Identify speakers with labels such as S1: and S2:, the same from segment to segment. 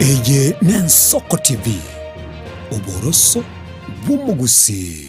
S1: Eye n'Ensoko TV, oboroso bw'omogusii.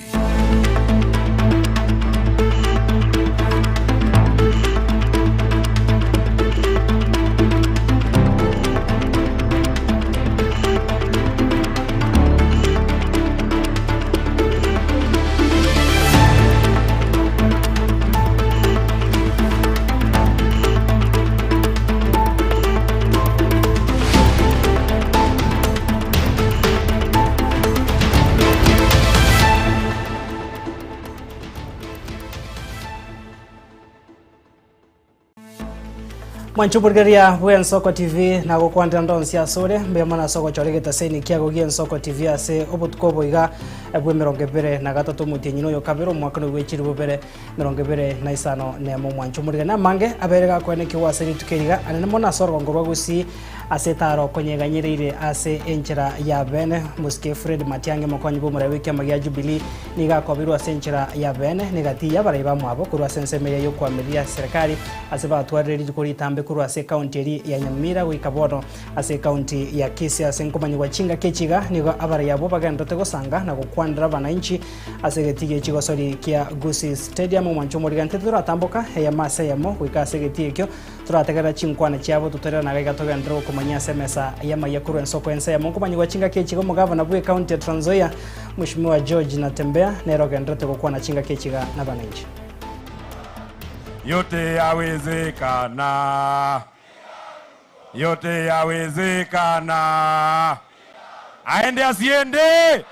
S2: Mwanche oborigereria bw'Ensoko TV nagokwanera ndonsi asore mbuya mono ase ogochora egetaseni kiago gi'Ensoko TV ase obotuko obo iga bw'emerongo ebere na gatato omotienyi noyo kabere omwaka noyo bw'echiribu bere emerongo ebere na isano nemo. Mwanche omorigani amange abeire gakoenekigwa ase rituko eri iga anene mono ase orogongo rwa Gusii ase etaaro konyeganyereire ase enchera ya bene. Mosike Fred Matiang'i omokonyi bw'omorai bw'ekiama gia Jubilee nigo akobirwe ase enchera ya bene negati y'abarai bamwabo korwa ase ensemo eria y'okoamereria serikali ase batwarire rituko ritambe korwa ase ekaunti eria ya Nyamira goika bono ase ekaunti ya Kisii ase nkomanyigwa chingaki echi iga nigo abarai abwo bagenderete gosanga na gokwanera abananchi Ase egetii gie chigosori kia Gusii Stadium, omwancho omorigani titoratamboka eyemo ase eyemo goika ase egetii ekio, torategerera chinkwana chiabo totorerane iga iga togenderere gokomanyia ase emesa y'amayia korwa ensoko ense eyemo. Nkomanyigwa chingaki echi iga omogavana bw'ecounty ya Trans Nzoia, Mweshimiwa George Natembeya, nere ogendererete gokwana chingaki echi iga nabananchi.
S3: Yote yawezekana, yote yawezekana. Aende asiende?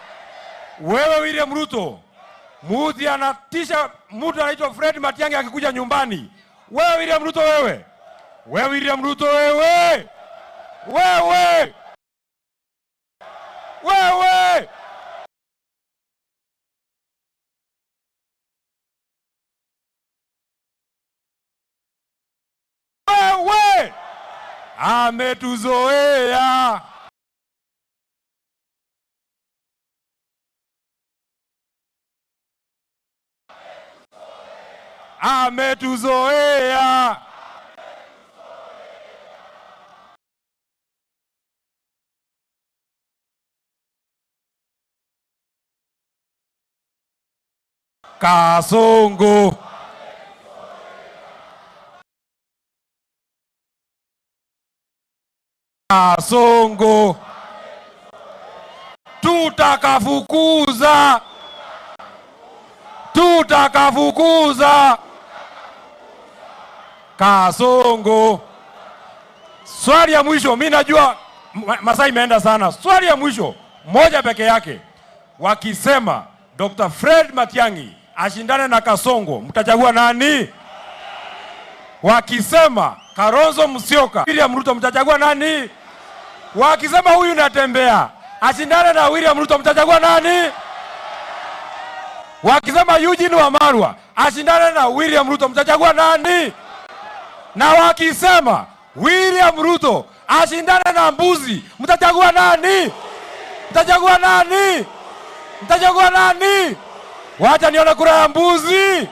S3: Wewe William Ruto, Muthi anatisha mtu anaitwa Fred Matiang'i akikuja nyumbani. Wewe William Ruto wewe. Wewe William Ruto wewe. Wewe. Wewe. Wewe. Ametuzoea. Ametuzoea. Kasongo. Kasongo. Tutakafukuza. Tutakafukuza. Kasongo. Swali ya mwisho, mi najua masaa imeenda sana. Swali ya mwisho moja peke yake, wakisema Dr. Fred Matiang'i ashindane na Kasongo, mtachagua nani? Wakisema Kalonzo Musyoka, William Ruto, mtachagua nani? Wakisema huyu natembea ashindane na William Ruto, mtachagua nani? Wakisema Eugene Wamalwa ashindane na William Ruto, mtachagua nani? Na wakisema William Ruto ashindane na mbuzi, mtachagua nani? Mtachagua nani? Mtachagua nani? Wacha nione kura ya mbuzi.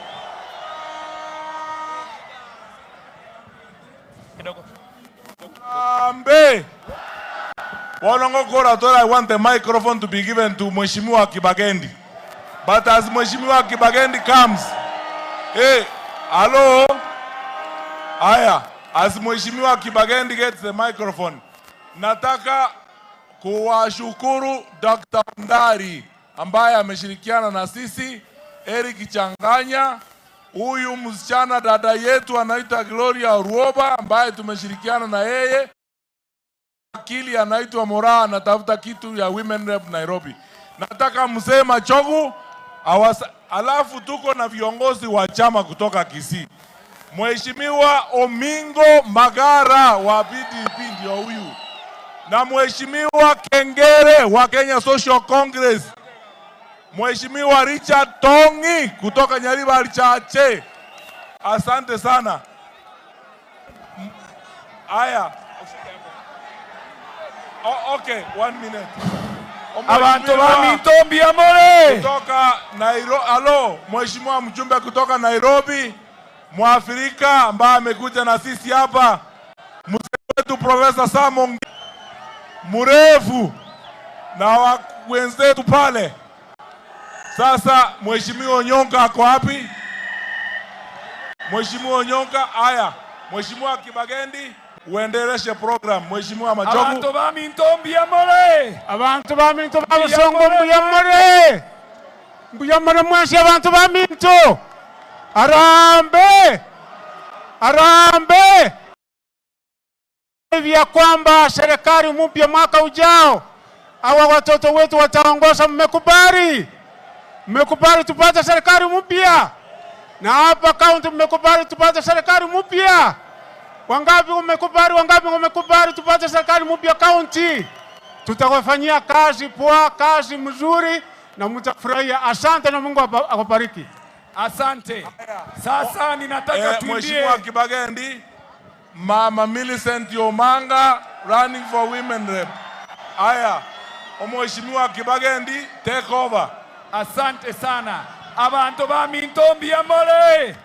S4: Ambe. Bono ngokora tora I want the microphone to be given to Mheshimiwa Kibagendi. But as Mheshimiwa Kibagendi comes, hey, hello. Aya, as Mheshimiwa Kibagendi gets the microphone, nataka kuwashukuru Dr. Ndari ambaye ameshirikiana na sisi, Eric Changanya, huyu msichana dada yetu anaitwa Gloria Ruoba ambaye tumeshirikiana na yeye, akili anaitwa Moraa anatafuta kitu ya Women Rep Nairobi. Nataka mzee Machogu awasa, alafu tuko na viongozi wa chama kutoka Kisii. Mheshimiwa Omingo Magara wa PDP ndio huyu, na Mheshimiwa Kengere wa Kenya Social Congress, Mheshimiwa Richard Tongi kutoka Nyaribari Chache. Asante sana. Aya. Oh, okay, one minute.
S3: Abantu ba minto mbuya more.
S4: Kutoka Nairobi, alo, Mheshimiwa mjumbe kutoka Nairobi, Mwafrika ambaye amekuja na sisi hapa, mzee wetu Profesa Sam. mrefu na wa wenzetu pale. Sasa Mheshimiwa Onyonka ako wapi? Mheshimiwa Onyonka, haya. Mheshimiwa Kibagendi, uendeleshe program. Mheshimiwa Machogu.
S3: Abanto baminto mbuya more.
S5: Abanto baminto ba Bosongo mbuya more. Mbuya more mwensi abanto baminto. Harambee! Harambee! Ya kwamba serikali mpya mwaka ujao hawa watoto wetu wataongoza. Mmekubali? Mmekubali tupate serikali mpya? Na hapa kaunti mmekubali tupate serikali mpya? Wangapi wamekubali? Wangapi wamekubali tupate serikali mpya kaunti? Tutawafanyia kazi poa, kazi mzuri na mtafurahia. Asante na Mungu awabariki.
S3: Asante. Sasa ninataka tuimbie.
S4: Mheshimiwa Kibagendi, Mama Millicent Omanga running for women rep. Aya, Mheshimiwa Kibagendi, take over.
S3: Asante sana. Abanto baminto mbuya more.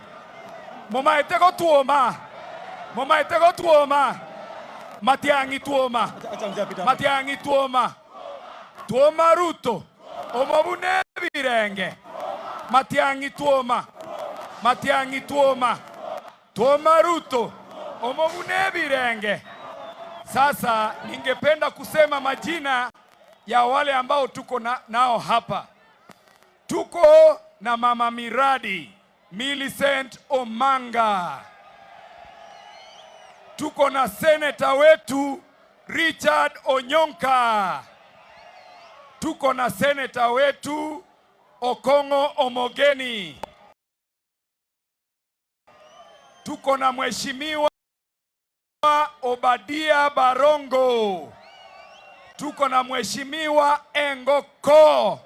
S3: Momaete gotuoma. Momaete gotuoma. Matiang'i tuoma. Matiang'i tuoma. Tuoma Ruto. Omobune birenge. Matiang'i tuoma. Matiang'i tuoma. Tuoma Ruto. Omobune birenge. Sasa ningependa kusema majina ya wale ambao tuko nao hapa. Tuko na Mama Miradi Millicent Omanga. Tuko na seneta wetu Richard Onyonka. Tuko na seneta wetu Okong'o Omogeni. Tuko na Mheshimiwa Obadia Barongo. Tuko na Mheshimiwa Engoko.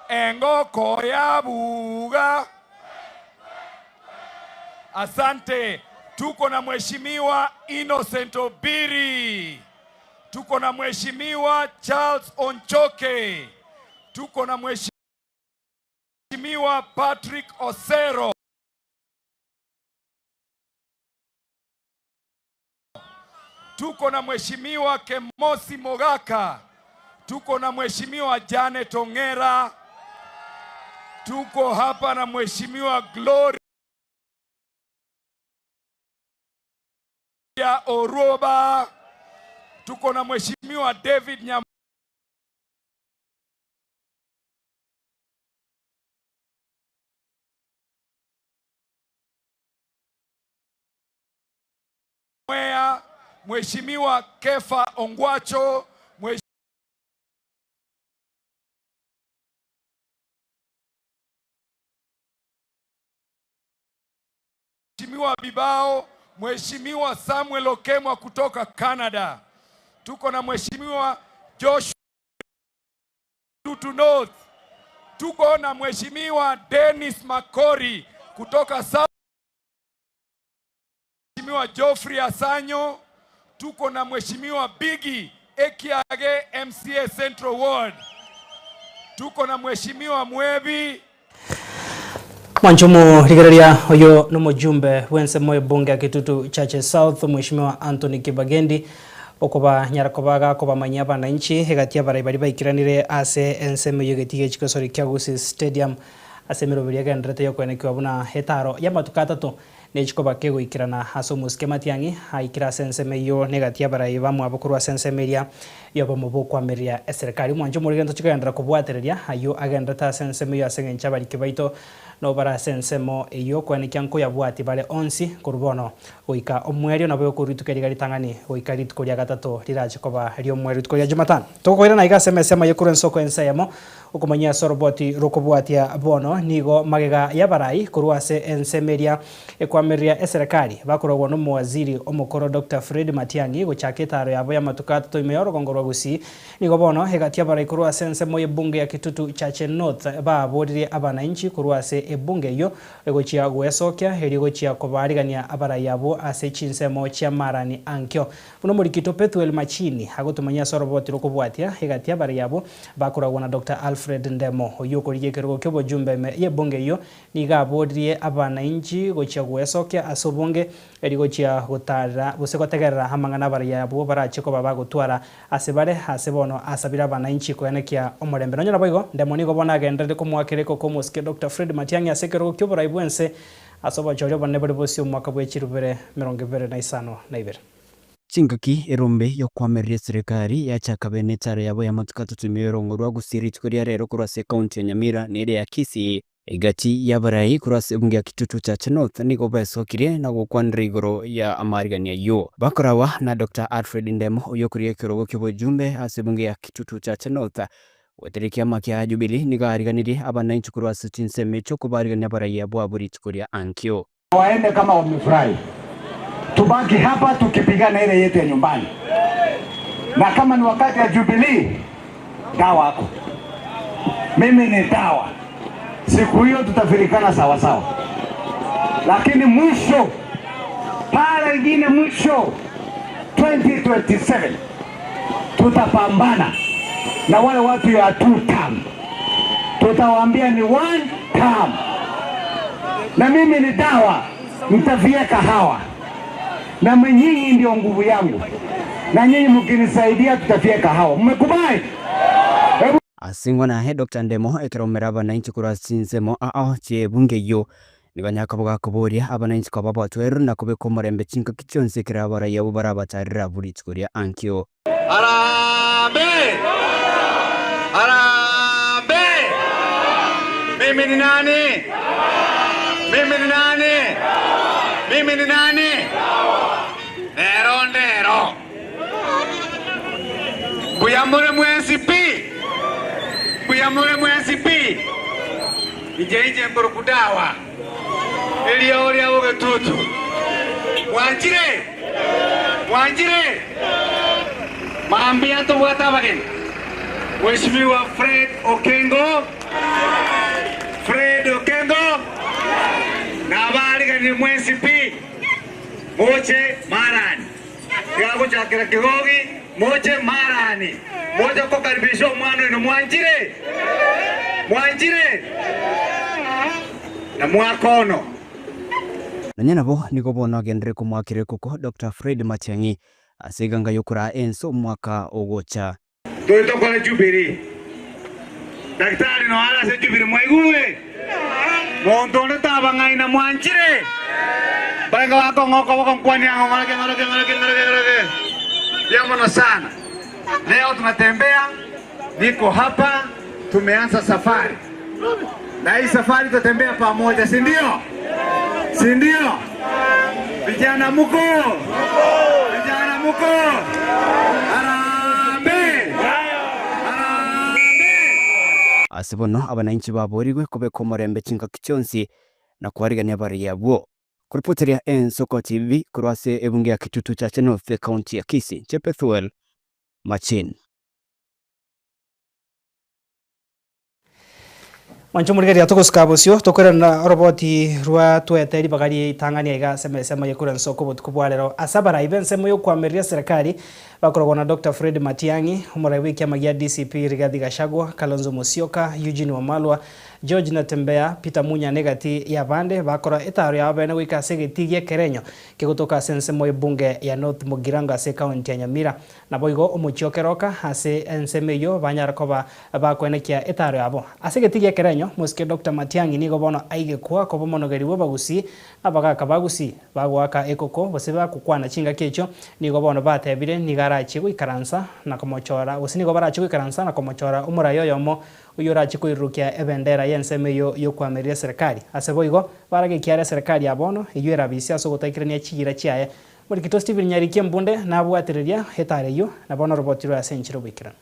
S3: Engoko ya Buga. Asante. Tuko na Mheshimiwa Innocent Obiri. Tuko na Mheshimiwa Charles Onchoke. Tuko na Mheshimiwa Patrick Osero. Tuko na Mheshimiwa Kemosi Mogaka. Tuko na Mheshimiwa Janet Ongera. Tuko hapa na Mheshimiwa Gloria Oroba. Tuko na Mheshimiwa David Nyamweya, Mheshimiwa Kefa Ongwacho, Mheshimiwa Bibao, Mheshimiwa Samuel Okemwa kutoka Canada. Tuko na Mheshimiwa Joshua Tutu North. Tuko na Mheshimiwa Dennis Makori kutoka South. Mheshimiwa Geoffrey Asanyo. Tuko na Mheshimiwa Bigi Ekiage MCA Central Ward. Tuko na Mheshimiwa Mwebi.
S2: Mwancho morigereria oyo nomojumbe bw'ensemo ebunge ya Kitutu Chache South Mheshimiwa Anthony Kibagendi okobanyara koba gakobamanyia abananchi egati abarai baria baikiranire ase ensemo eywo egetiga echikosori kia Gusii Stadium ase emeroberi egenderete yokoenekiwa buna etaro y'amatuko atato nechikoba kegoikerana ase omosike Matiang'i aikire ase ensemo eywo na egati abarai bamwabo korwa ase ensemo eria yobomo bwokoamereria eserikari. Omwancho omorigento chikogenderera kobwatereria aywo agenderete ase ensemo eywo ase eng'encho abariki baito nabo bare ase ensemo eywo koenekia nkoyabwati bare onsi korwa bono goika omwerio nabo okorwa rituko eriga ritang'ani goika rituko ria gatato rirache koba ria omwerio rituko ria Jumatano. Togokoirana iga ase emesemo eye korwa ensoko ense eyemo okomanyia ase oroboti rokobwatia bono nigo magega y'abarai korwa ase ensemo eria ekoamereria eserekari bakorogwa na omowaziri omokoro Doctor Fred Matiang'i gochaka etaro yabo y'amatuko atato ime y'orogongo rwa Gusii. Nigo bono egati abarai korwa ase ensemo y'ebunge ya Kitutu Chache North baboririe abananchi korwa ase ebunge eyio egochia gwesokia erio gochia kobaarigania abarai abwo ase chinsemo chi'amarani ankio. Buna omorikito Pethuel Machini agotomanyia ase oroboti rokobwatia egati abarai abwo bakoragwa na Doctor Alfred Ndemo oyio okorigia ekerogo ki'obojumbe ime y'ebunge eyio nigo aboririe abanainchi gochia gwesokia ase obonge erio gochia gotarera gose gotegerera amang'ana abarai abwo barache koba bagotwara ase. bare ase bono asabire abanainchi koenekia omorembe. Nonya naboigo, Ndemo nigo bono agenderere komoakera ekoko omosike Doctor Fred Matiang'i ase ekerogo ki'oborai bw'ense ase obochori obonene bore bosio omwaka bwe chirubere 2052.
S6: Chingaki erombe y'okoamereria eserekari yachaka bene etaro yabo y'amatuko atato ime y'orongo rwa Gusii rituko ria rero korwa ase ekaunti ya Nyamira na ere ya Kisii. Egati y'abarai korwa ase ebunge ya Kitutu Chache North nigo besokirie na gokwanera igoro ya amaarigani ayio. Bakoragwa na Doctor Alfred Ndemo oyio okoria ekerogo ki'obojumbe ase ebunge ya Kitutu Chache North goetera ekiama kia Jubilee nigo aariganirie abanainchi korwa ase chinsemo echio kobaarigania abarai abwo abwo rituko ria ankio.
S7: Waende kama wamefurahi, tubaki hapa tukipigana ile yetu ya nyumbani, na kama ni wakati ya Jubilee, dawa ako mimi ni dawa. Siku hiyo tutafirikana sawa sawa, lakini mwisho pale ingine mwisho 2027 tutapambana na wale watu ya two term, tutawaambia ni one term na mimi ni dawa, mtavieka hawa na nyinyi ndio nguvu yangu, na nyinyi mkinisaidia tutavieka hawa. Mmekubali? Hebu
S6: Ase ing'we naye Doctor Ndemo ekero omera abanainchi korwa ase chinsemo ao chi'ebunge eyio, nigo anyare gakoboria abanainchi koba abatweru na kobeka omorembe chingaki chionsi ekero abarai abwo barabatarere abwo rituko ria ankio.
S7: Harambee! Harambee! Mimi ni nani? Mimi ni nani? Mimi ni nani? Nero ndero. Mbuya more mwensi pi. Mbuya more mwensi pi. Inche inche nkorukudawa. Erio oria bogetutu. Mwanchire? Mwanchire? Mambia tobwate abageni. Mheshimiwa Fred Okengo, Fred Okengo, nabariganirie mwensi pi, moche marani. Tiga gochakera Kegogi, moche marani. Moche kokaribisha omwana oino mwanchire? Mwanchire? Na mwaka ono.
S6: Nonya nabo nigo bono agenderere komoakera ekoko Doctor Fred Matiang'i ase eganga y'okoraa ense omwaka ogocha.
S7: Tore tokore Jubilee. Daktari noyo are ase Jubilee mwaigure? Monto onde tabang'aina mwanchire? Barenge bakong'a okoboko nkwanie ang'o ng'oroke ng'oroke ng'oroke ng'oroke ng'oroke. Mbuya mono sana. Leo tunatembea, niko hapa, tumeanza safari. Na hii safari tutatembea pamoja, si ndio? Si ndio? Vijana muko? Vijana muko? Harambee! Harambee!
S6: Ase bono abanainchi baboorigwe kobeka omorembe chingaki chionsi na koarigania abaria abwo. Koripoteria Ensoko TV korwa ase ebunge ya Kitutu Chache North ekaunti ya Kisii, inche Bethuel Machin.
S2: Mwanche omorigereria togosuka bosio tokoirana oroboti rwa twete ribaga rie ritang'ani aiga ase emesemo ye kura nsoko obotuko bwa rero ase abarai b'ensemo y'okoamereria eserekari bakorogwa na Doctor Fred Matiang'i, omorai bw'ekiama gia DCP Rigathi Gachagua, Kalonzo Musyoka, Eugene Wamalwa, George Natembeya, Peter Munya negati y'abande bakora etaro yabo bene goika ase egetii gi'ekerenyo kegotoka ase ensemo y'ebunge ya North Mugirango ase ekaunti ya Nyamira. Naboigo omochie o keroka ase ensemo eyio banyare koba bakoenekia etaaro yabo. Ase egetii gi'ekerenyo, mosike Doctor Matiang'i nigo bono aigekwa koba omonogeri bw'abagusii na abagaka ba Gusii bagoaka ekoko gose bagokwana chingaki echio nigo bono batebire nigo arachie goikaransa na komochora gose nigo barachie goikaransa na komochora omorai oyomo oyio orachie koirurukia ebendera y'ensemo eyio y'okoamereria eserekari. Ase boigo barage ekiara eserekari ya bono eyio erabisie ase ogotaikerania chiira chiaye Morikito Stephen Nyariki Embunde nabwatereria etara eyio, na bono oroboti rwe ase enchera oboikeranu.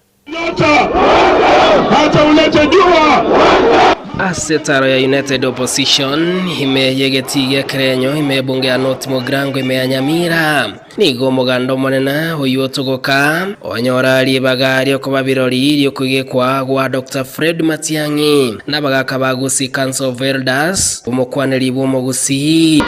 S8: Ase etaro ya United Opposition ime y'egetii gia Kerenyo ime y'ebunge ya North Mugirango ime ya Nyamira nigo omoganda omonene oyio otogoka onyora ribaga riokoba birori riokoigekwa gwa Doctor Fred Matiang'i na abagaka ba Gusii Council of Elders omokwaneri bw'omogusii.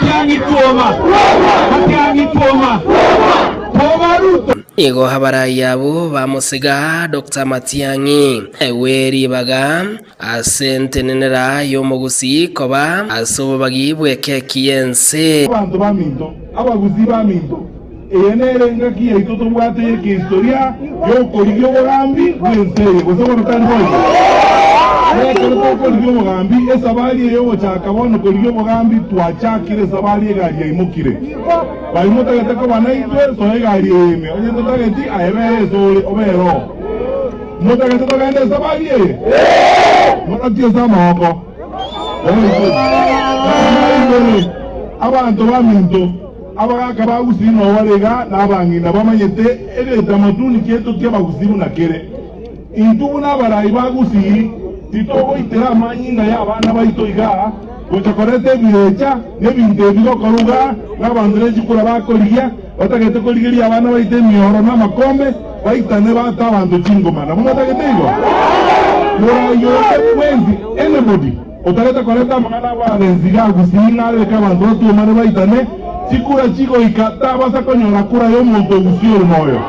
S8: Nigo abarai abwo bamosiga Doctor Matiang'i aegwe ribaga ase entenenera y'omogusii koba ase obobagi bw'ekeki y'ense.
S9: Abanto baminto, abagusii baminto,
S4: Eye nere engaki yaito tobwate y'ekehistoria y'okorigia obogambi bw'ense eye, gose bono tari boigo? Na ekero tokorigia obogambi, esabari eye y'ogochaka bono korigia obogambi, twachakire esabari egari yaimokire. Baria motagete koba naintwe, soa egari eye ime, onye totageti, aye bera esore, obere oo. Motagete togende esabari eye? Morokie ase amaboko. Very good. Abanto baminto, abagaka ba Gusii noo bare iga, na abang'ina bamanyete egetamaduni kiaito ki'Abagusii buna kere. Intwe buna abarai ba Gusii titogoitera amanyinga y'abana baito igaa, gocha koreta ebirecha na ebinto ebi gokorwa igaa, na abanto ne chikura bakorigia, batagete korigeria abana baito emioro na amakombe, baitane baate abanto chingoma. Nabo motagete igo? Morai onde bwensi, anybody, otagete koreta amang'ana abarensi iga Gusii ng'a areke abanto batuomane baitane, chikura chigoika tabasa konyora kura y'omonto o Gusii ore moyo.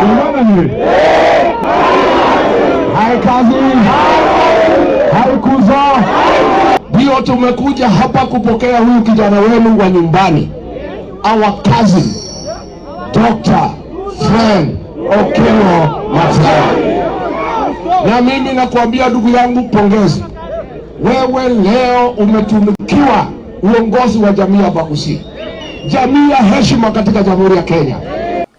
S4: Mwamananire?
S9: Hai kazi, hai kuzo. Ndio tumekuja hapa kupokea huyu kijana wenu wa nyumbani, our cousin Dr. Fred Okengo Matiang'i. Na mimi nakuambia ndugu yangu, pongezi wewe, leo umetunukiwa uongozi wa jamii ya Bagusi, jamii ya heshima katika Jamhuri ya Kenya.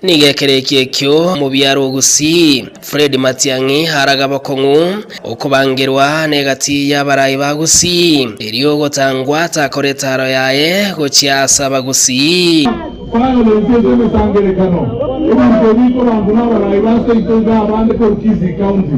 S8: Nigo ekerekia ekio mobiaro Gusii, Fred Matiang'i araga bokong'u okobangerwa negati y'abarai ba Gusii, erio ogotangwa takora etaaro yaye gochia ase Abagusii.
S4: Violence ase emesangerekano, ebinto ebi bikobankwa nabarai ba seito iga abande korwa Kisii County.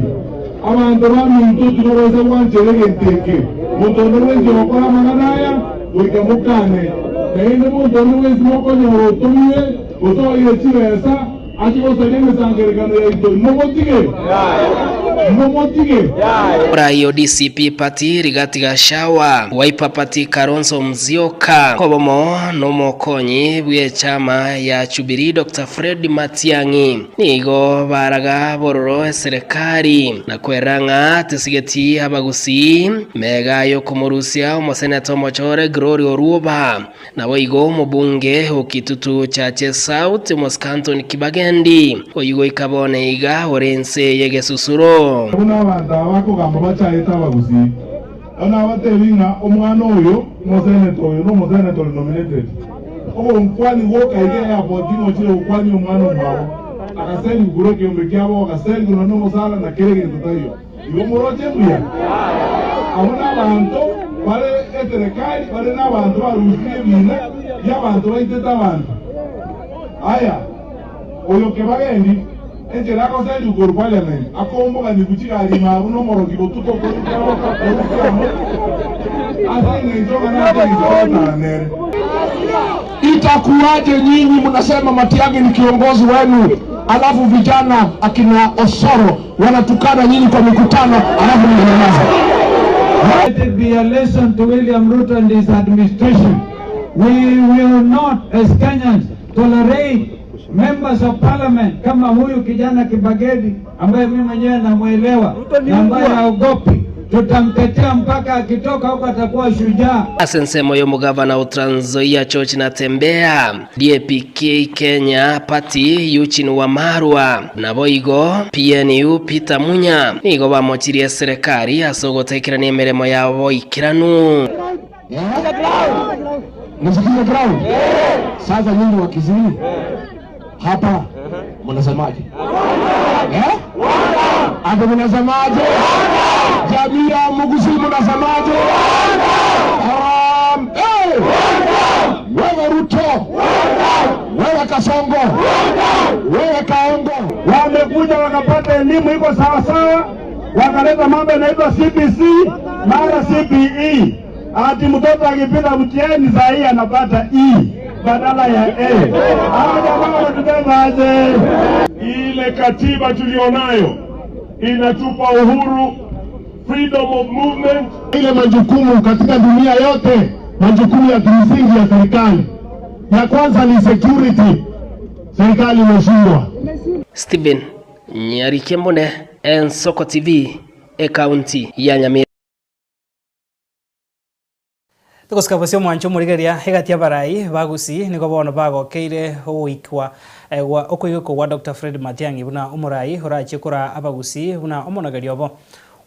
S4: Abanto baminto timobaisa gwanchera egento eke. Monto onde bwensi ogokora amang'ana aya, goika mokane. Naende monto onde bwensi mokonyora otomire, gose oeire chibesa, ache gosaria emesangererekano yaito, imomotige? Imomotige?
S8: Omorai o DCP Party Rigathi Gachagua, Wiper Party Kalonzo Musyoka, kobomo nomokonyi bw'echama ya Jubilee Doctor Fred Matiang'i nigo baraga bororo eserekari na kwerera ng'a tesigeti abagusii mega yokomorusia omoseneta omochore Gloria Orwoba. Naboigo omobunge o Kitutu Chache South, Omosike Anthony Kibagendi, oyio goika bono iga ore inse y'egesusuro.
S4: Buna abanto aba bakogamba bachayete abagusii. Bono nabatebi ng'a omwana oyo omoseneta oyo nomoseneta ore nominated. Ogonkwani gwoka iga airport ng'a ochire gokwania omwana omwabo. Agaserigwa korwa ekeombe kiabo agaserigwa nonya nomosara na kera egento taiyo. Igo moroche mbuya? Abwo nabanto bare eserekari bare nabanto barusirie ebiina bi'abanto baitete abanto. Aya, oyo kebagendi, enchera agoserigwa korwa parliament, akomboganigwa chigari ime abwo nomorogi botuko korwa kiamo, ase engencho ng'a nase engencho bagotara nere.
S9: Itakuwaje nyinyi mnasema Matiang'i ni kiongozi wenu, alafu vijana akina Osoro wanatukana nyinyi kwa mikutano, alafu mnanyamaza?
S10: Let it be a lesson to William Ruto and his administration. We will not as Kenyans tolerate members of parliament kama huyu kijana Kibagedi ambaye mimi mwenyewe namwelewa na ambaye haogopi. Tutamtetea mpaka akitoka huko atakuwa shujaa.
S8: Ase ensemo y'omogavana o Trans Nzoia George Natembeya, DAP-K Kenya Party Eugene Wamalwa, naboigo PNU Peter Munya nigo bamochirie eserekari ase ogotekerania emeremo yabo boikeranu.
S9: Nisikize ground. Sasa nyinyi wa Kisii hapa mnasemaje? Eh? Hapo mnasemaje? Jamii ya Mugusii mnasemaje? Harambee! Wewe Ruto, wewe Kasongo, wewe Kaongo.
S7: Wamekuja wakapata elimu iko sawasawa, wakaleta mambo yanaitwa CBC mara CBE, ati mtoto akipita mtihani saa hii anapata E badala ya A. Hawa jamaa wanatubeba aje?
S4: Ile katiba tulionayo inatupa uhuru, freedom of movement.
S9: Ile majukumu katika dunia yote, majukumu ya kimsingi ya serikali, ya kwanza ni security. Serikali imeshindwa.
S8: Stephen Nyarikembone, Ensoko TV, ekaunti ya Nyamira.
S2: Egosika bosio omwancho omorigereria egati y'abarai ba Gusii nigo bono bagokeire ogoikwa gwa okoigekwa gwa Doctor Fred Matiang'i buna omorai orachie koraa abagusii buna omonogeri obo.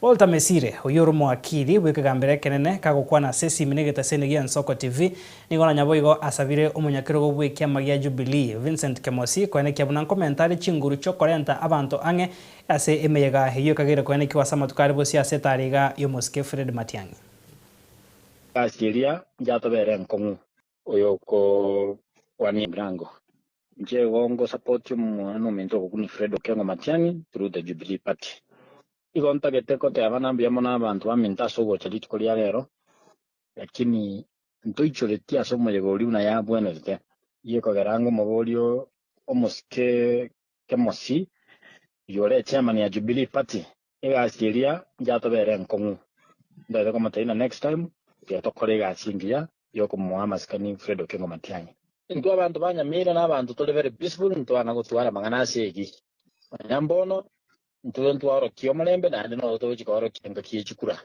S2: Walter Mesire, oyio ore omoakiri bw'ekegambero ekenene kagokwana ase esimi negetaseni gia Nsoko TV, nigo nonya boigo asabire omonyakerogo bw'ekiama gia Jubilee, Vincent Kemosi, koenekia buna nkomenta are chinguru chiokorenta abanto ang'e ase emeyega eyio ekageire koenekiwa ase amatuko are bosio ase etari iga y'omosike Fred Matiang'i.
S11: Egasi eria njatobere enkong'u. Oyokokwania emerango. Inche igo ngosapoti omwana ominto ogokuna Fred Okengo Matiang'i through the Jubilee Party. Igo ntagete koteba na mbuya mono abanto baminto ase ogocha rituko ria rero, lakini ntoichoreti ase omoyega oria buna yabwenerete. Gekogera ng'a omoborio omosike Kemosi, oyore echairman ya Jubilee Party, Egasi eria njatobere enkong'u. Ntagete komotebia ng'a next time tiga tokore egasi engiya yokomoa amasikani Fred Okengo Matiang'i. Intwe abanto ba Nyamira na abanto tore very peaceful ntwana gotwara amang'ana ase egi. Nonya mbono intwe ntwaorokia omorembe naende noro togochia koorokia engaki ye chikura.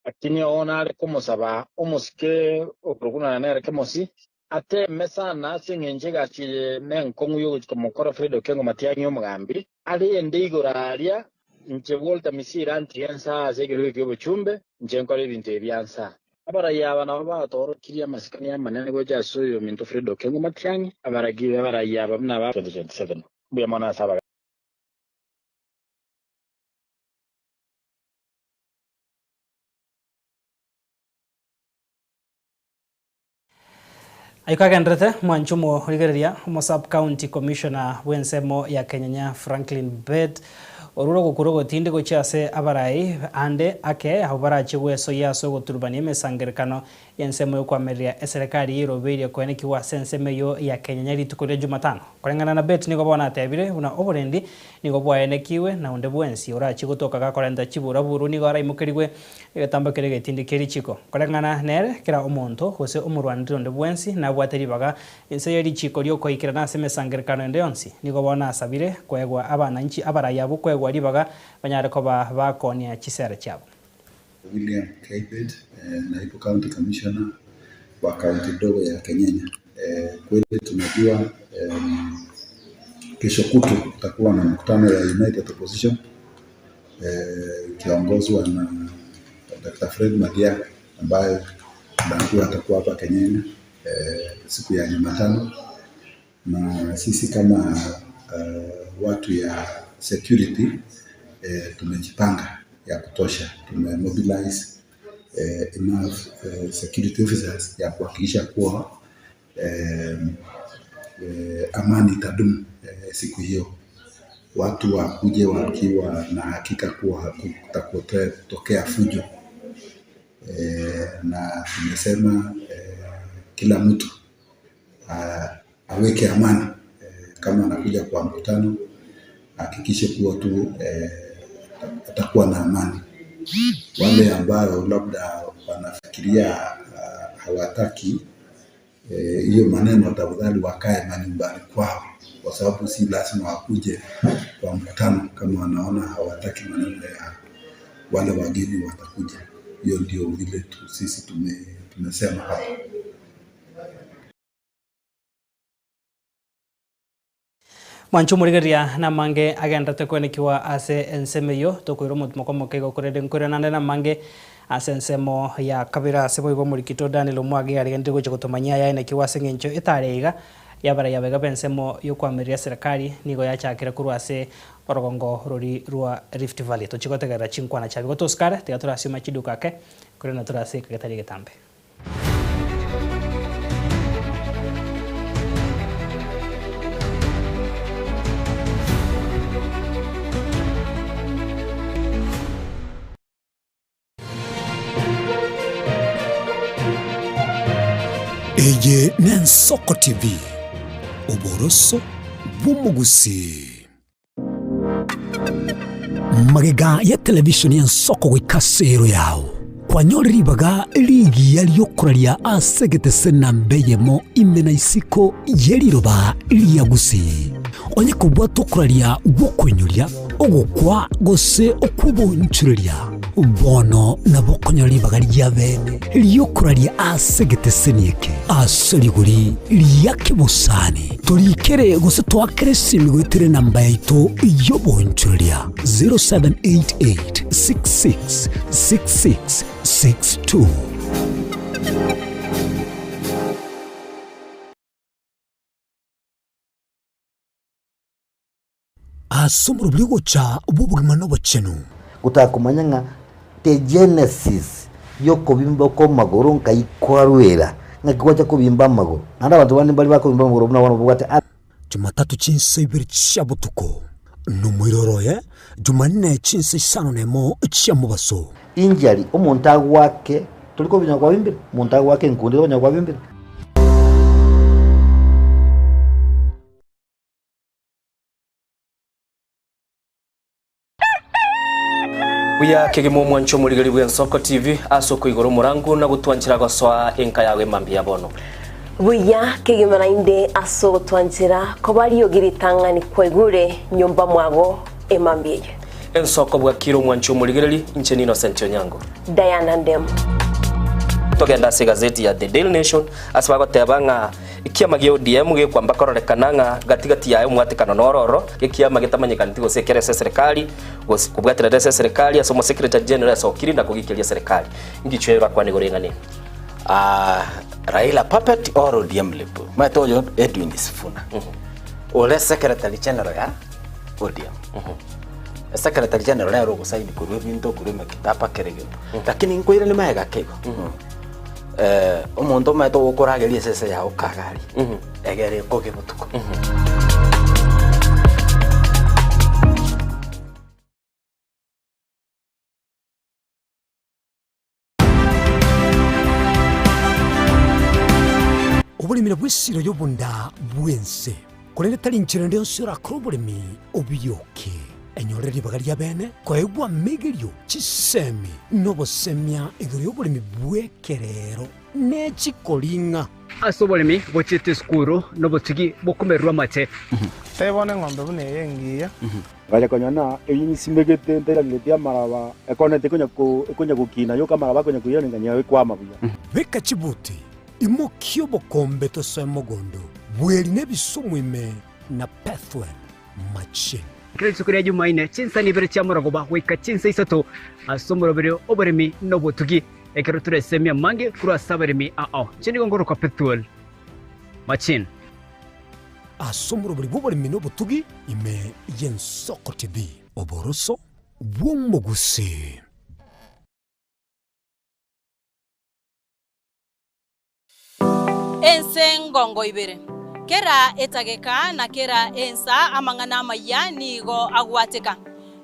S11: Lakini oo nare komosaba omosike okorokwa nonya nere Kemosi Ateeme sana ase engencho egasi eye nenkong'u y'ogochia komokora Fred Okengo Matiang'i omogambi, arende igoro aaria, inche Walter Misiri antige nsaa ase ekerogo ki'obochumbe, inche nkore ebinto ebi bia nsaa. Abarai aba nabo batoorokirie amasikani amanene gocha ase oyominto Fred Okengo Matiang'i, abaragi b'abarai aba buna ba 2027. Mbuya mono ase abagambi.
S2: Ayio kagenderete, mwanchumo rigereria omo sub county commissioner bw'ensemo ya Kenyenya Franklin Bett orure ogokura ogotindi gochia ase abarai ande ake abwo barachie gwesoyia ase ogoturubania emesangerekano y'ensemo y'okoamereria eserekari y'erobeire koenekigwa ase ensemo eyio ya Kenyenya rituko ria Jumatano. Koreng'ana na Bett nigo bono atebire buna oborendi nigo bwaenekiwe na onde bwensi orachie gotoka gakorenta chiburaburu nigo araimokerigwe Egetambo keria getindi kie richiko. Koreng'ana nere, kera omonto, gose omorwaneri onde bwensi, nabwate ribaga inse ye richiko ri'okoikerana ase emesangererekano ende yonsi. Nigo bono asabire koegwa abananchi abarai abwo koegwa ribaga banyare koba bakoonia chisera chiabo.
S12: William Kibet, naibu county commissioner wa kaunti ndogo ya Kenyenya. Kweli tunajua kesho kutwa kutakuwa na mkutano ya United Opposition ikiongozwa na Dr. Fred Matiang'i ambaye tunaambiwa atakuwa hapa Kenyenya siku ya Jumatano, na sisi kama watu ya security tumejipanga ya kutosha, tumemobilize enough security officers ya kuhakikisha kuwa amani itadumu siku hiyo. Watu wakuje wakiwa na hakika kuwa hakutatokea fujo, na tumesema kila mtu aweke amani. Kama anakuja kwa mkutano ahakikishe kuwa tu atakuwa na amani. Wale ambao labda wanafikiria hawataki hiyo maneno, tafadhali wakae manyumbani kwao, kwa sababu si lazima wakuje kwa mkutano kama wanaona hawataki maneno ya wale wageni watakuja. Hiyo ndio vile tu sisi tumesema hapa.
S2: Mwanche omorigereria namange agenderete kwenekiwa ase ensemo eyio, tokoira omotimoko omoke igo korende nkoirana ande namange ase ensemo ya kabere ase boigo omorikito Daniel Omwagi aregenderire gocha gotomanyia ayaenekiwa ase eng'encho etare iga yabaraiyo abaiga b'ensemo y'okoamereria serikali nigo yachakire korwa ase orogongo rori rwa Rift Valley. Tochie gotegerera chinkwana chiabo igo tosikare tiga torasioma chiduka ake korende torase ekegetari egetambe.
S1: Eye n'Ensoko TV, oboroso bw'omogusii. Magega ya televishoni y'ensoko goika ase ero yao, kwanyore ribaga rigiya ri'okoraria ase egetese namba eyemo ime na isiko ye riroba ria Gusii. Onye kobwata okoraria gw'okoinyoria, ogokwa gose okw'obonchoreria. Bono nabo okonyora ribaga ria bene ri'okoraria ase egeteseni eke ase rigori ria kebosani. Torikere gose toakere esimi goetera enamba yaito y'oboonchoreria 0788 66 66 62. Ase omorobio ogocha bw'obogima na obochenu.
S13: Gotakomanya ng'a the genesis y'okobimba kw'amagoro nkai kwarwera, ng'aki gwacha kobimba amagoro. Naende abanto bande mbare bakobimba amagoro buna bono babwate.
S1: Jumatatu chinsa ibere chia botuko, na omoiroro oye Jumanne chinsa isano nemo chia mobaso.
S13: Injury, omonto agoake, tori kobinya kwabimbire, omonto agoake enkundi tokonya kwabimbire.
S14: Buya kegima omwancho omorigeri bw'Ensoko TV ase okoigora omorango na gotwanchera gosoa enka yago emambia ya bono.
S15: Buya kegima naende ase ogotwanchera koba riogi ritang'ani kwaigure nyomba mwago emambia eye.
S14: Ensoko bwakire omwancho omorigereri, inche n'Innocent Onyango.
S15: Diana Ndemo.
S14: Togende ase egazeti ya The Daily Nation ase bagoteba ng'a Ekiama gia ODM gekwamba kororekana ng'a gati gati yaye omwatekano noro oro, ekiama getamanyekaneti gose ekere ase eserekari, gose kobwaterera ase eserekari ase omosekeretari general asokire na kogikeria eserekari. Ngichwe orakwane igoro y'eng'ana eye.
S16: Ah, Raila puppet or ODM lip. Omanyete oyo Edwin Sifuna. Ore secretary general ya ODM. Secretary general nere ogosaini korwa ebinto korwa emekitaba kera egento. Lakini nkoiranie magega ake igo. Omonto omanyete ogokorageria esese yao kagari, egere ekoge botuko.
S1: Oboremi nabwo esiro y'obonda bw'ense, korende tari inchera ende yonsi orakore oboremi obiyoke. Enyorere ribaga ria bene koegwa amegerio, chisemi, na obosemia igoro y'oboremi bw'ekerero ne chikoring'a.
S17: Ase oboremi gochiete esukuru nobotugi bokomererwa amate.
S18: Tebia bono eng'ombe buna eye engiya.
S19: Ngacha konya na eyio nsimegete ntairaneretie amaraba, ekonete ekonya gokina yoka amaraba akonya koirana nganyora ekwama buya.
S1: Beka chibuti, imokia obokombe tosoe mogondo, bweri nebisumu ime na Pethuel. Machine.
S17: Kera rituko ria Jumaine, chinsani ibere chia morogoba goika chinsa isato ase omoroberio oboremi na obotugi, ekero toresemie amange korwa ase abaremi ao. Inche nigo nkorokwa Pethuel Machine.
S1: Ase omoroberio bw'oboremi na obotugi ime y'Ensoko TV. Oboroso bw'omogusii.
S20: Ense ngongo ibere. Kera etageka na kera ensa amang'ana amayia nigo agwateka.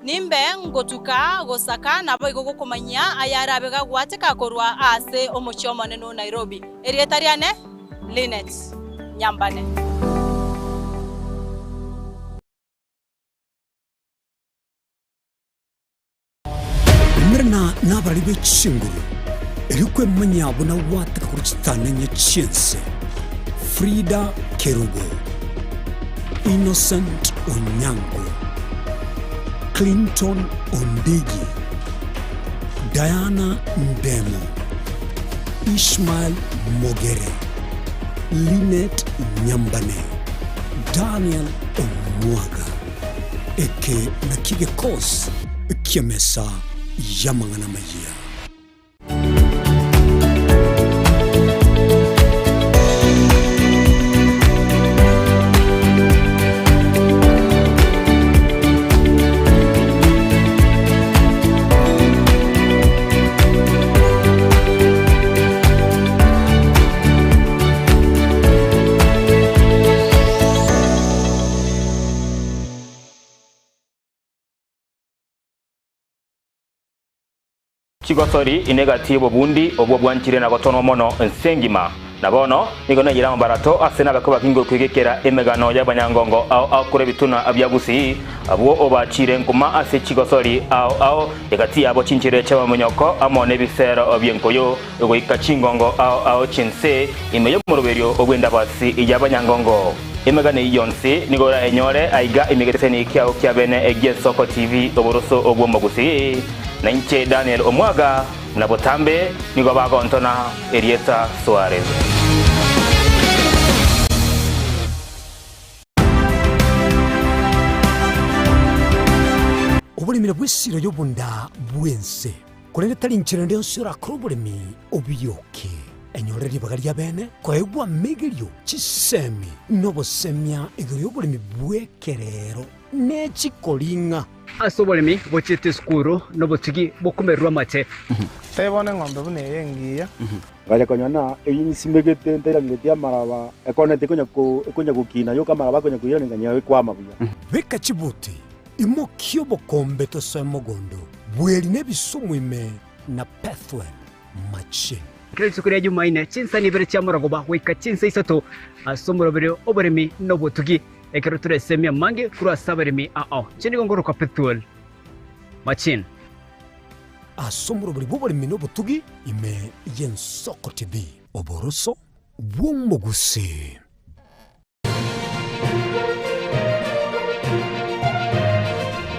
S20: Nimbe ngotuka gosaka naboigo gokomanyia ayarabe gagwateka korwa ase omochie omonene o Nairobi. Erieta riane Linet Nyambane.
S1: Umerana nabarari be chinguru, erio kwemanyia buna gwateka korwa chitanenye chi'ense. Frida Kerubo, Innocent Onyango, Clinton Ondigi, Diana Ndemo, Ishmael Mogere, Linet Nyambane, Daniel Omwaga. Eke nakio gekosi ki'emesa y'amang'ana amayia.
S21: Chigosori ine gati y'obobundi obwo bwanchire na gotonwa mono ense engima. Na bono nigo naiyire amabarato ase nabakwe bakinge okwegekera emegano y'abanyangongo ao ao korwa ebituna bia Gusii, abwo obachiire nkuma ase chigosori ao ao, egati yabo chinchera chi'amamonyoko amo nebisero bi'enkoyo, goika chingongo ao ao chi'ense ime y'omoroberio bw'endabasi y'abanyangongo. Emegano eyio yonsi nigo orayenyore aiga ime egeteseni kiao kia bene gi'Ensoko TV, oboroso bw'omogusii. Na inche Daniel Omwaga, buna botambe nigo bagontona erieta Suarez.
S1: Oboremi nabwo esiro y'obonda bw'ense, korende tari inchera ende yonsi orakore oboremi obiyoke. Enyore ribaga ria bene koegwa amegerio, chisemi, na obosemia igoro y'oboremi bw'ekerero ne chikoring'a.
S17: Ase oboremi bochiete esukuru nobotugi bokomererwa amate.
S18: Tebona eng'ombe buna eye engiya.
S19: Ngacha konyora na eyio nsimegete ntairangeretie amaraba, ekoneti ekonya ko ekonya gokina yoka amaraba akonya koirana nkanyora ekwama buya.
S1: Beka chibuti, imokia obokombe tosoe mogondo, bweri na ebisumu ime na Pethuel machine.
S17: Kera rituko ria Jumaine, chinsa ibere chia morogoba goika chinsa isato, ase omoroberi oboremi na obotugi, ekero toresemia amange korwa ase abaremi ao. Inche nigo nkorokwa Pethuel Machine.
S1: Ase omoroberi bw'oboremi na obotugi ime y'Ensoko TV. Oboroso bw'omogusii.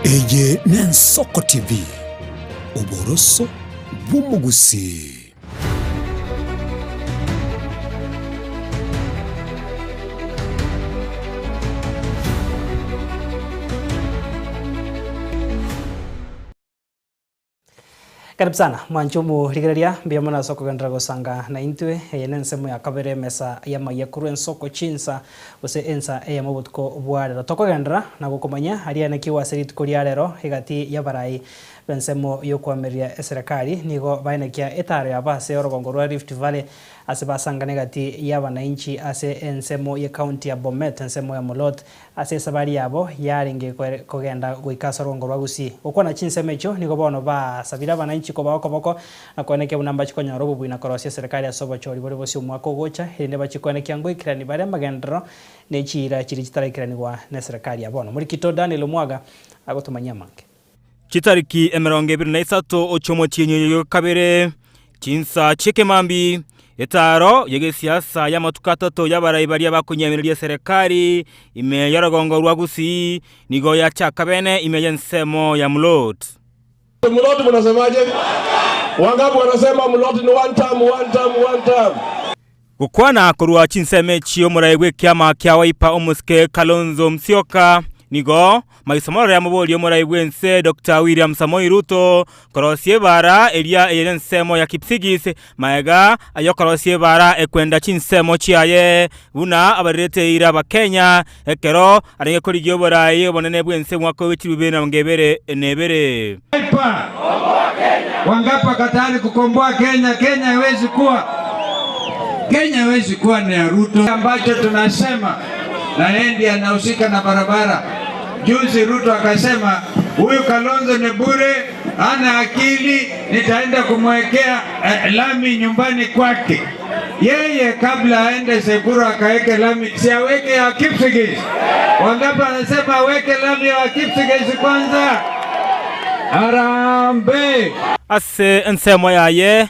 S1: Eye n'Ensoko TV, oboroso bw'omogusii.
S2: Karibu sana mwanche omorigereria, mbuya mono ase okogenderera gosanga naintwe. Eye nensemo ya kabere emesa y'amaiya korwa ensoko chinsa gose ensa eyemo obotuko bwa rero. Tokogenderera na gokomanya aria naki ase rituko ria rero egati y'abarai b'ensemo y'okoamereria eserekari nigo baenekia etaaro yabo ase orogongo rwa Rift Valley ase basangana egati y'abanainchi ase ensemo y'ecounty ya Bomet ensemo ya Molot Ase esabari yabo yarenge kogenda goika ase orogongo rwa Gusii. Gokwana chinsemo echio nigo bono basabire abananchi kobaa okoboko na koenekia buna mbachie konyora obobui na korosia eserekari ase obochori bore bosio omwaka ogocha, erinde bachie koenekia ngoikerani bare amagenderero ne chiira chiria chitaraikeranigwa neserekari ya bono. Morikito Daniel Omwaga agotomanyia amange.
S21: Chitariki 23 ochi'omotienyi oyo kabere, chinsa chi'ekemambi, etaaro y'egesiasa y'amatuko atato y'abarai baria bakonyemereria eserekari ime y'orogongo rwa Gusii nigo yachaka bene ime y'ensemo ya Mulot.
S9: Mulot mnasemaje? Wangapi wanasema Mulot ni one term, one term, one term?
S21: Gokwana korwa chinsemo echi omorai bw'ekiama kia Wiper omosike Kalonzo Musyoka nigo maiso marore amoborie omorai bw'ense Doctor William Samoei Ruto korosia ebara eria eye nensemo ya Kipsigis maega ayokorosia ebara ekwenda chinsemo chiaye buna abarerete eira abakenya ekero arenge korigia oborai obonene bw'ense mwaka o chilifu bibere na emerongo ebere na ebere.
S10: Wiper. Wangapi wako tayari kukomboa Kenya? Kenya haiwezi kuwa Kenya haiwezi kuwa ni ya Ruto. Ambacho tunasema na yeye ndiye anahusika na barabara. Juzi Ruto akasema huyu Kalonzo ni bure, hana akili, nitaenda kumwekea eh, lami nyumbani kwake. Yeye kabla aende Seburu akaweke lami, si aweke ya Kipsigis? Wangapi anasema aweke lami ya Kipsigis kwanza? Harambee!
S21: Ase ensemo yaye,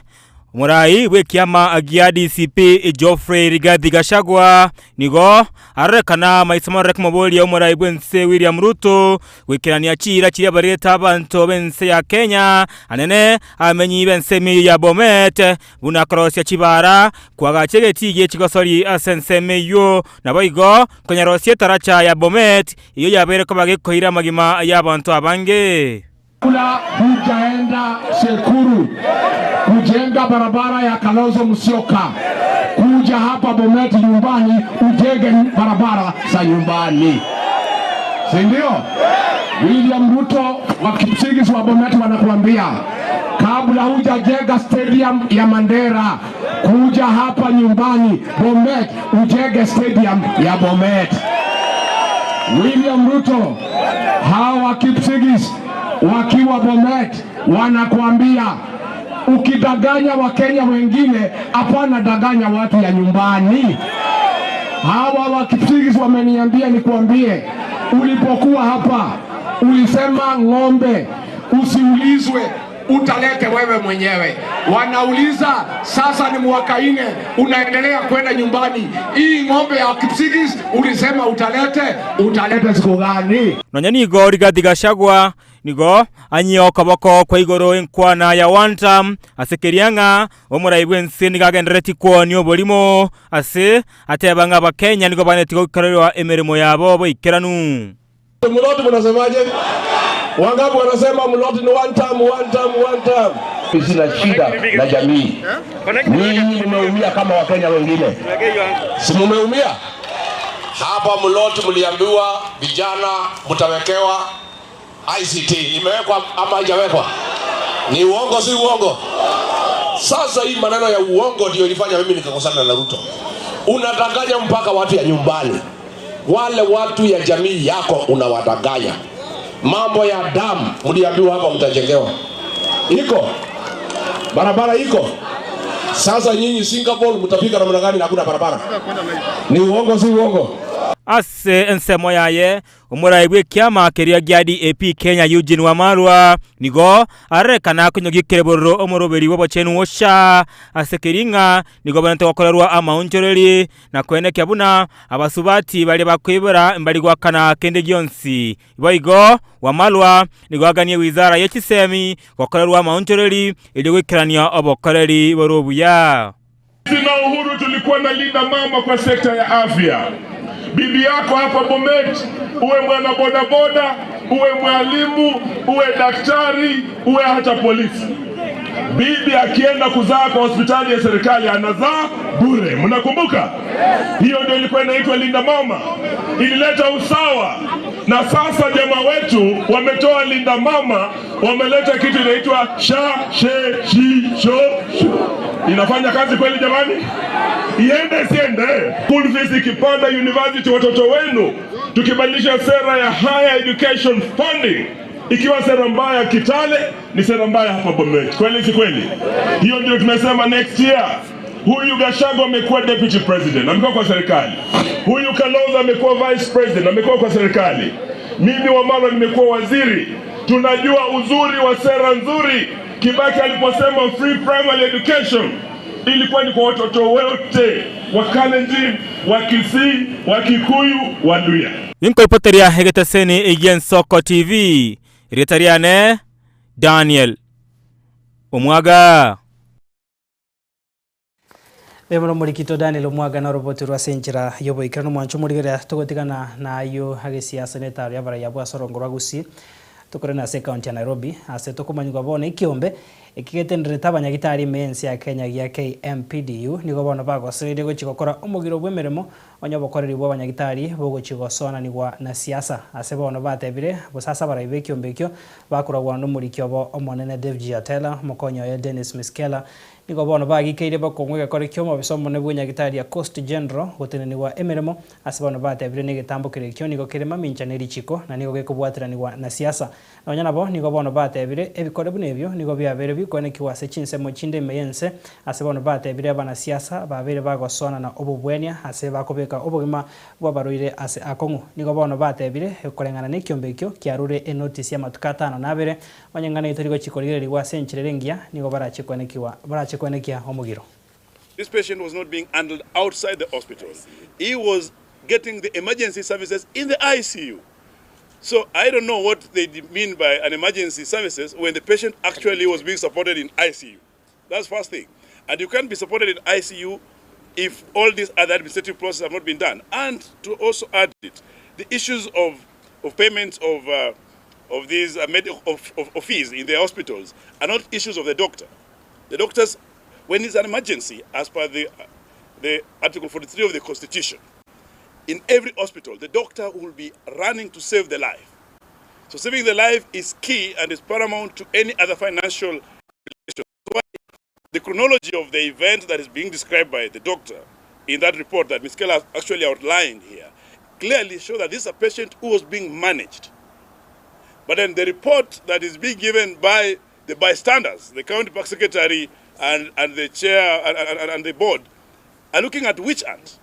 S21: omorai bw'ekiama gia DCP Geoffrey Rigathi Gachagua nigo arorekana maiso marore komoboria omorai bw'ense William Ruto goikerania chiira chiria barete abanto b'ense ya Kenya anene abamenyi b'ensemo eyio ya Bomet Buna korosia chibara, koagacha egetii gie chigosori ase ensemo eyio, naboigo konyarosia etaracha ya Bomet, eyio yabeire koba gekoira amagima y'abanto abange.
S9: Kabla hujaenda Sekuru kujenga barabara ya Kalonzo Musyoka, kuja hapa Bomet nyumbani ujenge barabara za nyumbani, si ndio? William Ruto wa Kipsigis wa Bomet wanakuambia kabla hujajenga stadium ya Mandera, kuja hapa nyumbani Bomet ujenge stadium ya Bomet. William Ruto, hawa Kipsigis wakiwa Bomet wanakuambia ukidanganya Wakenya wengine, hapana danganya watu ya nyumbani. Hawa wa Kipsigis wameniambia nikuambie, ulipokuwa hapa ulisema ng'ombe usiulizwe utalete wewe mwenyewe. Wanauliza sasa, ni mwaka ine unaendelea kwenda nyumbani, hii ng'ombe ya Kipsigis ulisema utalete, utalete siku gani?
S21: Nonya nigo Rigathi Gachagua. Nigo anyie okoboko kwa igoro enkwana ya one term ase keria ng'a omorai bw'ense nigo agenderetie kwonia oborimo ase ateba ng'a abakenya nigo banetie goikererwa emeremo yabo boikeranu.
S9: Mloti mnasemaje? Wangapi wanasema Mloti ni one term, one term, one term? Sina shida na jamii. Ninyi mmeumia kama Wakenya wengine, si mmeumia?
S5: Hapa Mloti mliambiwa vijana mtawekewa ICT, imewekwa ama haijawekwa? Ni uongo, si uongo? Sasa hii maneno ya uongo ndio ilifanya mimi nikakosana na Ruto. Unadanganya mpaka watu ya nyumbani, wale watu ya jamii yako unawadanganya. Mambo ya damu mliambiwa hapa mtajengewa, iko barabara iko. Sasa nyinyi Singapore mtafika namna gani na hakuna barabara? Ni uongo, si uongo?
S21: Ase ensemo yaye, Omorai bw'ekiama keria gia DAP Kenya Eugene Wamalwa nigo arorekana akonyogia ekereborero omoroberi bw'obochenu SHA ase keria ng'a nigo obonerete gokorerwa amaonchoreri na koenekia buna abasubati baria bakoibora mbari goakana kende gionsi. Boigo Wamalwa nigo aganie wizara ye chisemi gokorerwa amaonchoreri erio goikerania obokoreri bore obuya.
S4: Sisi na Uhuru tulikuwa na linda mama kwa sekta ya afya. Bibi yako hapa Bomet, uwe mwana bodaboda, uwe mwalimu, uwe daktari, uwe hata polisi. Bibi akienda kuzaa kwa hospitali ya serikali anazaa bure. Mnakumbuka? Hiyo ndio ilikuwa inaitwa linda mama, ilileta usawa. Na sasa jamaa wetu wametoa linda mama, wameleta kitu inaitwa sha she shi sho shu. Inafanya kazi kweli jamani? Iende siende? School fees ikipanda university, watoto wenu, tukibadilisha sera ya higher education funding ikiwa sera mbaya Kitale ni sera mbaya hapa Bomet, kweli si kweli? Hiyo ndio tumesema next year. Huyu Gachagua amekuwa deputy president, amekuwa kwa serikali. Huyu Kalonzo amekuwa vice president, amekuwa kwa serikali. Mimi Wamalwa nimekuwa waziri. Tunajua uzuri wa sera nzuri. Kibaki aliposema free primary education ilikuwa ni kwa watoto wote wa Kalenjin, wa Kisii, wa Kikuyu, wa Luhya.
S21: Inkoipoteria egeteseni gi'Ensoko TV, erieta riane Daniel Omwaga.
S2: Mbuya mono Omorikito Daniel Omwaga na oroboti rwa ase enchera y'oboikeranu omwancho omorigereria togotigana na ayio agesiasa na etaro y'abarai abwo ase orongo rwa Gusii tokorene ase ecounty ya Nairobi ase tokomanyigwa bono ekiombe eki getenderete abanyagitari ime y'ense ya Kenya gia KMPDU nigo bono bagosereire gochia gokora omogiro bw'emeremo Onye obokoreri bw'abanyagitari bogochia gosoananigwa na siasa, ase bono batebire, bosa ase abarai b'ekiombe ekio bakoragwa nomoriki obo omonene Davji Atela, omokonyi oye Dennis Miskellah, nigo bono bagikeire bokong'u egekore ki'omobisa omonene bw'enyagitari ya Coast General gotenenigwa emeremo, ase bono batebire negetambokero ekio nigo kere mamincha nerichiko na nigo gekobwatiranigwa na siasa. Nonya nabo nigo bono batebire, ebikore buna ebio nigo biabeire bikoenekigwa ase chinsemo chinde ime y'ense, ase bono batebire abanasiasa babeire bagosoanana obobwenia ase bakobeka obogima bw'abarwaire ase akong'u. Nigo bono batebire, koreng'ana nekiombe ekio kiarure enotisi y'amatuko atano na abere, onye eng'ana etari gochia korigererigwa ase enchera ere engiya, nigo barache koenekigwa barache koenekia omogiro.
S22: This patient was not being handled outside the hospital. He was getting the emergency services in the ICU. So I don't know what they mean by an emergency services when the patient actually was being supported in ICU. That's first thing. And you can't be supported in ICU if all these other administrative processes have not been done. And to also add it, the issues of, of payments of, uh, of these uh, med- of, of, of fees in the hospitals are not issues of the doctor. The doctors, when it's an emergency, as per the, uh, the Article 43 of the Constitution, in every hospital, the doctor will be running to save the life. So saving the life is key and is paramount to any other financial relation. Why the chronology of the event that is being described by the doctor in that report that Ms. Keller actually outlined here clearly show that this is a patient who was being managed. But then the report that is being given by the bystanders, the county park secretary and, and the chair and, and, and the board, are looking at which end?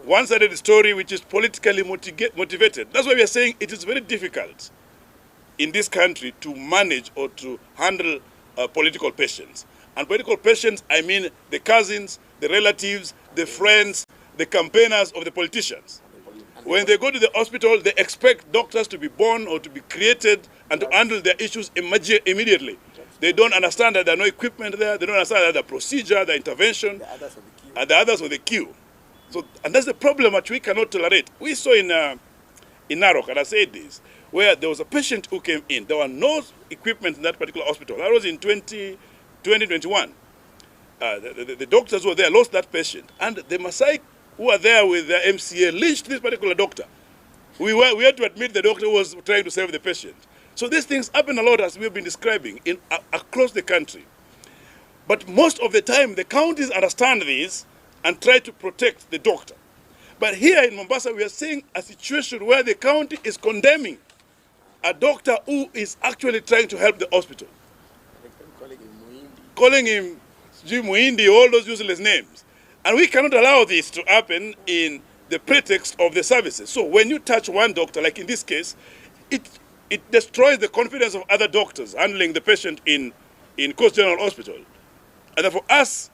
S22: One-sided story which is politically motivated. That's why we are saying it is very difficult in this country to manage or to handle uh, political patients. And political patients, I mean the cousins, the relatives, the friends, the campaigners of the politicians. When they go to the hospital, they expect doctors to be born or to be created and to handle their issues immediately. They don't understand that there are no equipment there. They don't understand that the procedure, the intervention, and the others on the queue. So, and that's the problem which we cannot tolerate. We saw in, in Narok, and I said this, where there was a patient who came in. There were no equipment in that particular hospital. That was in 20, 2021. The doctors who were there lost that patient. And the Maasai who were there with the MCA lynched this particular doctor. We had to admit the doctor was trying to save the patient. So these things happen a lot, as we've been describing, across the country. But most of the time, the counties understand this and try to protect the doctor. But here in Mombasa, we are seeing a situation where the county is condemning a doctor who is actually trying to help the hospital. Calling him Muindi, all those useless names. And we cannot allow this to happen in the pretext of the services. So when you touch one doctor, like in this case, it destroys the confidence of other doctors handling the patient in Coast General Hospital. And for us,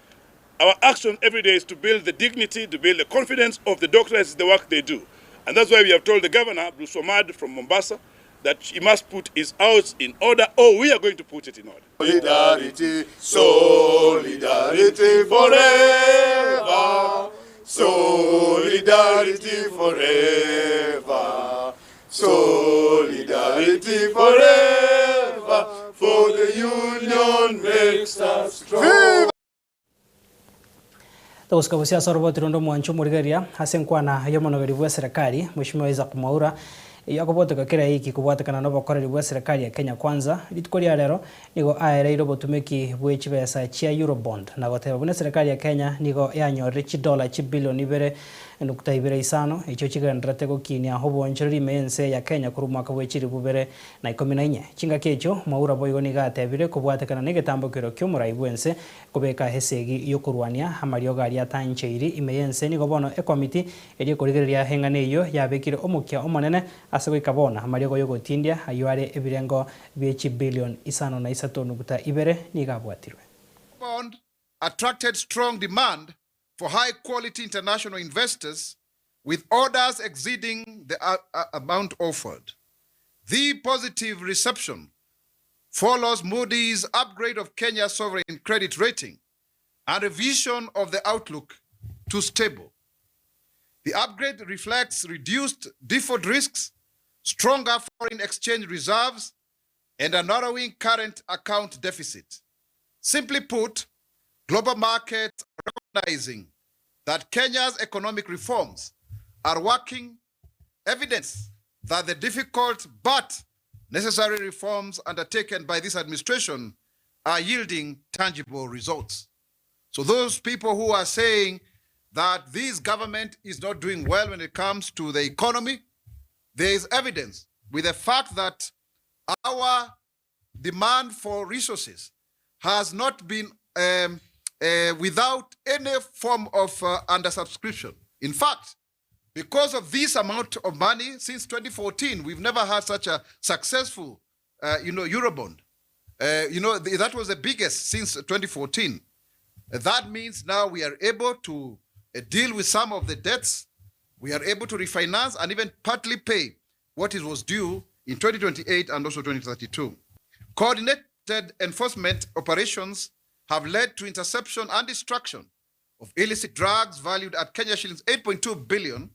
S22: our action every day is to build the dignity, to build the confidence of the doctors in the work they do. And that's why we have told the governor, Abdulswamad from Mombasa, that he must put his house in order, or we are going to put it in order.
S3: Solidarity, solidarity forever. Solidarity forever. Solidarity forever. For the union makes us strong.
S2: Togosika bosia ase oroboti ronde omwancho omorigereria ase enkwana y'omonogeri bwa eserekari Mheshimiwa Isaac Mwaura eywo akobotoka kera eiki kobwatekana na obokoreri bwa eserekari ya Kenya Kwanza rituko ria rero nigo aereire obotumeki bwa chibesa chia Eurobond na goteba buna eserekari ya Kenya nigo yanyorire chidola chibilioni ibere nukta ibere isano echio chigenderete gokinia obonchoreri ime ense ya Kenya korwa omwaka bwa chiribu ibere na ikomi na inye. Chingaki echio Mwaura boigo nigo atebire kobwatekana na egetambo kero kia omorai bwa ense kobeka esegi yokorwania amariogo aria atancheiri ime yense nigo bono ekomiti eria ekorigereria eng'ana eywo yabekire omokia omonene ase goika bono amariogo yogotindia aywo are ebirengo bia chibilion isano na isato nukta ibere nigo abwatirwe.
S6: Bond attracted strong demand for high quality international investors, with orders exceeding the amount offered. The positive reception follows Moody's upgrade of Kenya's sovereign credit rating and revision of the outlook to stable. The upgrade reflects reduced default risks, stronger foreign exchange reserves, and a narrowing current account deficit. Simply put, global markets are recognizing that Kenya's economic reforms are working, evidence that the difficult but necessary reforms undertaken by this administration are yielding tangible results. So those people who are saying that this government is not doing well when it comes to the economy, there is evidence with the fact that our demand for resources has not been without any form of undersubscription. In fact, because of this amount of money, since 2014, we've never had such a successful Eurobond. That was the biggest since 2014. That means now we are able to deal with some of the debts. We are able to refinance and even partly pay what it was due in 2028 and also 2032. Coordinated enforcement operations have led to interception and destruction of illicit drugs valued at Kenya shillings 8.2 billion,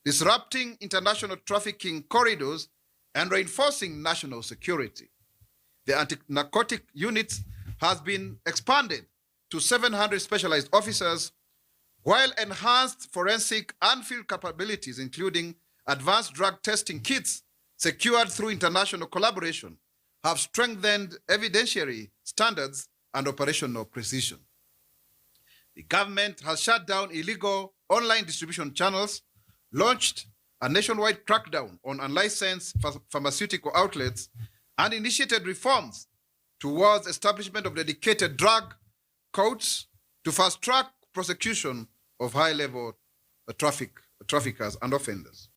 S6: disrupting international trafficking corridors and reinforcing national security. The anti-narcotic unit has been expanded to 700 specialized officers, while enhanced forensic and field capabilities, including advanced drug testing kits secured through international collaboration, have strengthened evidentiary standards and operational precision. The government has shut down illegal online distribution channels, launched a nationwide crackdown on unlicensed pharmaceutical outlets, and initiated reforms towards establishment of dedicated drug courts to fast-track prosecution of high-level traffickers and offenders.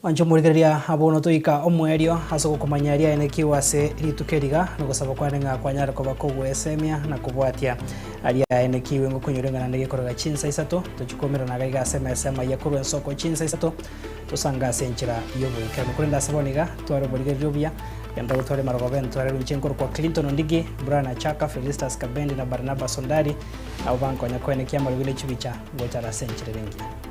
S2: Mwanche omorigereria abono toika omoerio ase ogokomanya riaenekiwe ase rituko eriga, na ogosaba kwane ng'a kwanyare koba kogwesemia na kobwatia riaenekiwe ngokonyora ing'ana nde gekorega chinsa isato, tochie koumerana iga iga ase emesa y'amaiga korwa ensoko chinsa isato, tosange ase enchera y'oboikeranu. Korende ase bono iga, tware oborigereria obuya, genda gotware marogoba entware runche nkorokwa Clinton Ondigi, Brian Achaka, Felistus Kabendi na Barnabas Ondari, nabo bankonya koenekia amarobi ne chibicha ngochare ase enchera ere engiya.